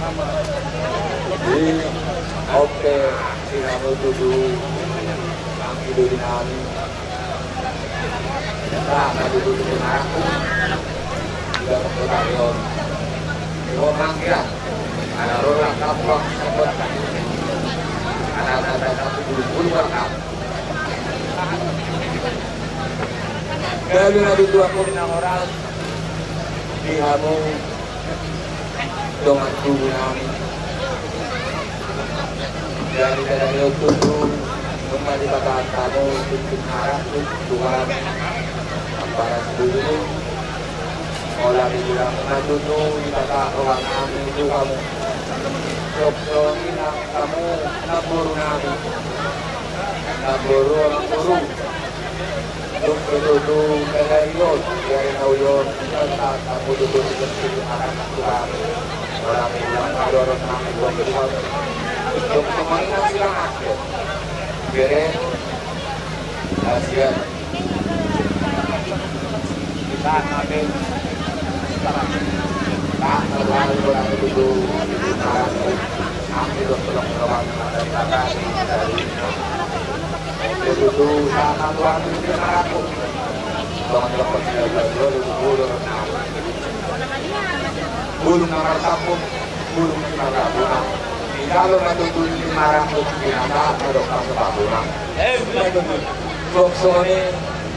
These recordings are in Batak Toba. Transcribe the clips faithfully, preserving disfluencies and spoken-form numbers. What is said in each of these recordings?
Di ope sinamot tutu anggi doli nami. Nah, na tutu tutu na aku. Tidak berkotarion. Di rumah anggi ya. Ada rola kapuang sebut. Ada ada satu bulu-bulu bakal. Gabe na tutu aku di na horas. Di hamu dongan tubu nami. Jadi sadari on tutu, nunga dipatahan hamu tingki na rap tu Tuhan. Ampara sibubu. Ola dibilang na tutu, dipatahan roha nami tu hamu. Jokjok ina hamu, na boru nami. Na boru, na boru. Dung pe tutu sadari on, di ari na uli on, tentang tamu tutu di kecil anak Tuhan. Orang bilang, "Aduh, orang nami buat Tuhan." Dung semuanya masih anak, ya. Bere, kasihan. Kita nami, kita nami. Tak terlalu berani tutu. Nami, dong, dong, dong, dong, dong, dong. Jadi tutu, sama Tuhan itu dia maraku. Bangun dapat tiga belas dua ribu dua puluh. Bulung na marsampung, bulung na marsampung. Di dalam batu tulis di maraku, di nata, ada pas sepatu, nah. Eh, bukan betul. Box ini,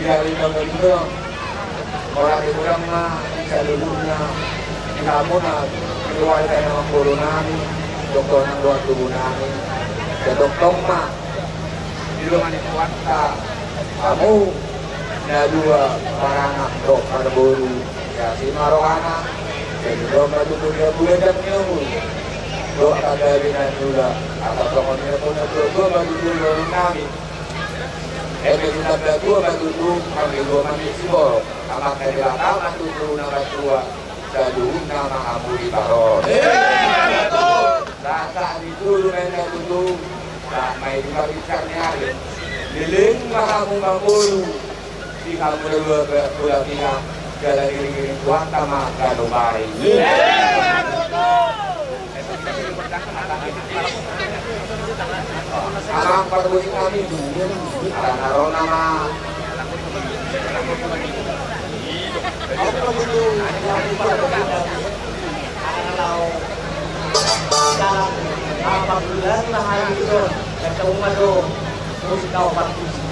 biar lima menit. Mora di murang ma, saluhutna, di hamu na, keluarga na mangboru nami, doktor na dua tubu nami, ya doktor ma, di rumah ni tuanta, hamu, na dua, paranak, doktor boru, ya si marokana, jadi domba tubu dia bulan dan minggu, doa kagawin dan juga, apa pokoknya pun dua, dua, dua, dua, nami. Eme tu tanda dua ma tutu, kami dua ma ni siborok. Amang na Debata ma tutu na matua, saluhutna ma hamu diparorot. Sahat-sahat ni jolo ma enda tutu, sahat ma i di pabinsar ni ari. Leleng ma hamu mangolu, di hamu na dua bola pihak, jala diiring-iring Tuhanta ma ganup ari. Amang parmusik nami. Ala na ro nama. Ala na ro. Dalam apa bulan lah hari itu. Ketemu madu. Musik kau parmusik.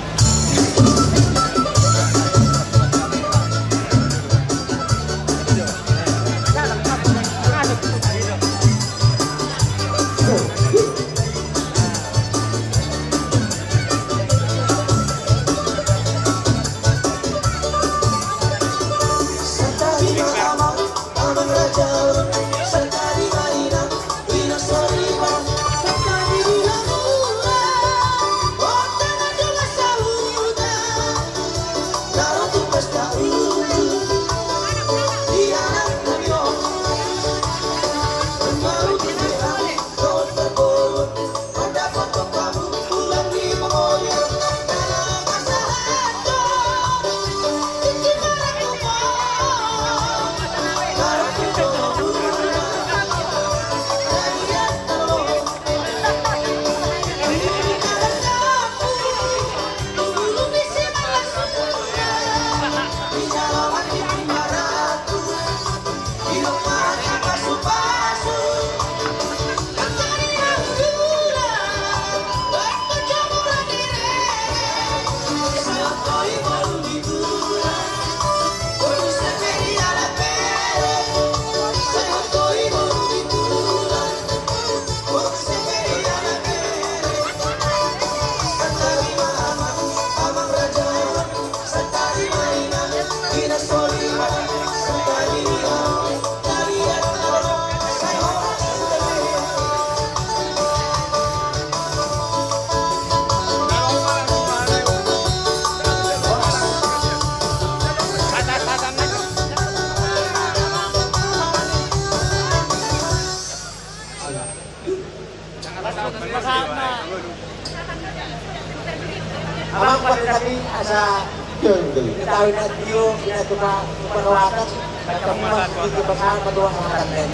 Amang pada tadi asa tahu na tio, ina tuka tuka rawatan, macam mas itu pasal ketua rawatan.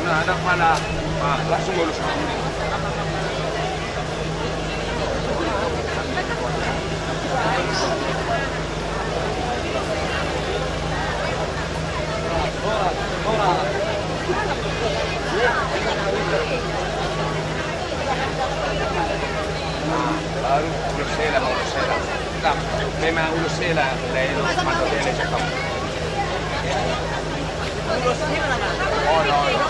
Nah, ada pala, ah, langsung lurus. Baru ulos hela, ma ulos hela. Memang ulos hela, na ilo mata tele cakap. Ulos hela. Oh, no, no.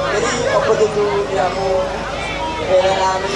Jadi, apa itu dia mau bela lari?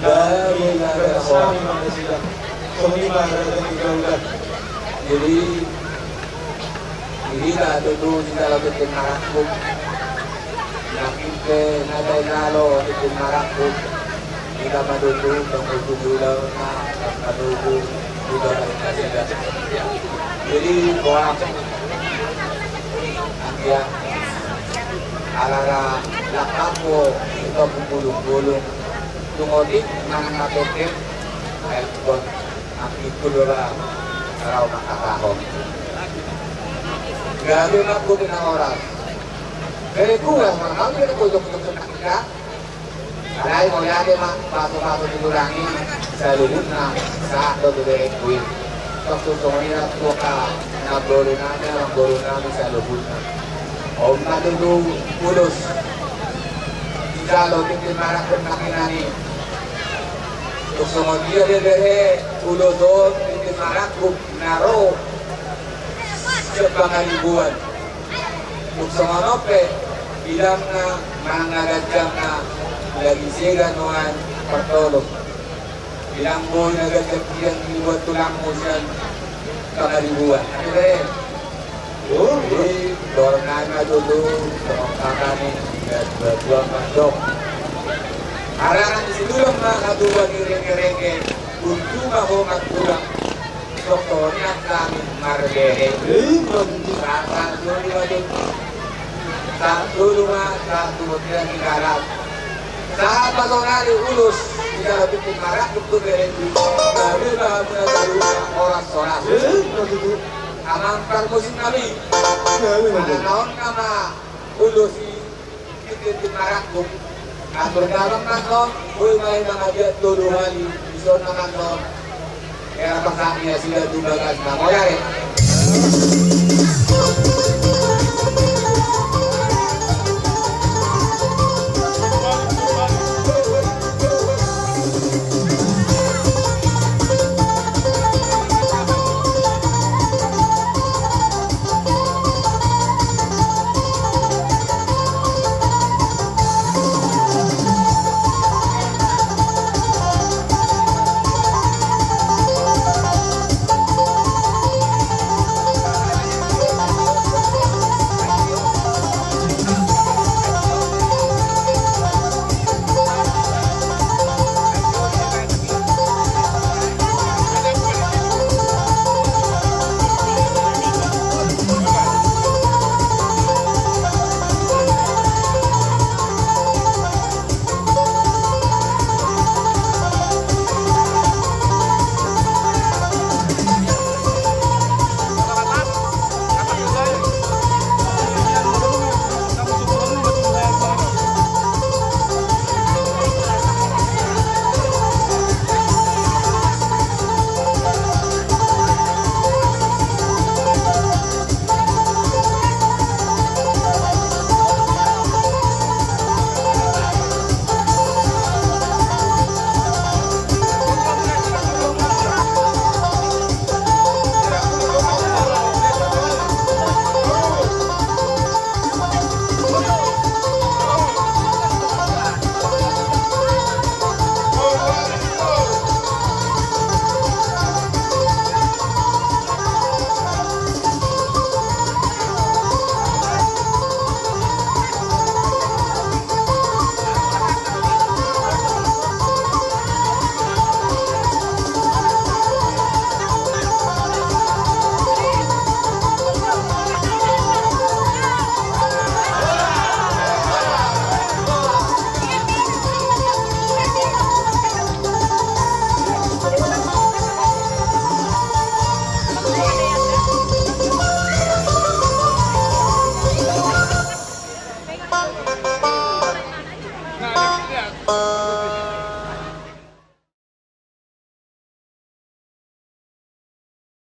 Baru na ada sama manusia. Songon i ma ada di dalam. Jadi, di hita tutu di dalam tintin marangkup. Nangkin pe na taringot tintin marangkup. Hita ma tutu, tong utu di ulaon na, tong manubu, uda na kasida. Jadi, boa. Anggia. Ala ra langkatku, ito pun bulung-bulung. Tung otik, manang na pendek. Ayo, bon. Angkingku do ba, rau mangkatahon. Gabe ma angkup na horas. Bere kuas, manang bere kojok-kojok senang kita. Alai mauliate ma, pasu-pasu ni tulang i, saluhutna, sahat do tu berengku i. Tok tu songon i na tu angka, namboru nami, namboru nami, saluhutna. On ma tutu ulos. Jalo tintin marangkup nangkinan i. Tung songon dia be bere ulos on tintin marangkup na ro sian Pangaribuan. Tung songon on pe, bilang na manang na ganjang na lagi sega nuaeng partolop. Bilang boi na ganjang tiang dibuat tulangmu sian Pangaribuan. Ate be. Jadi, dorang nai ma tutu, songon kata ni, dan berdua mandok. Harangan ni si tulang ma katuba ni rengke-rengke, untu ma ho mangkulang. Songon i nang hami marbere. Sahat solu ma tutu. Sahat solu ma, sahat tu bontean ni garat. Sahat ma sonari ulos, di dalam tintin marangkup tu berengku. Gabe ma hamuna saluhutna horas-horas. Amang parmusik nami. Mananaon nama ulos i. Tintin marangkup. Atur damang nangkon, boi ma i mangabiat tolu hali, dison ma nangkon. Era pasak ni nasida tu bagas na moya re.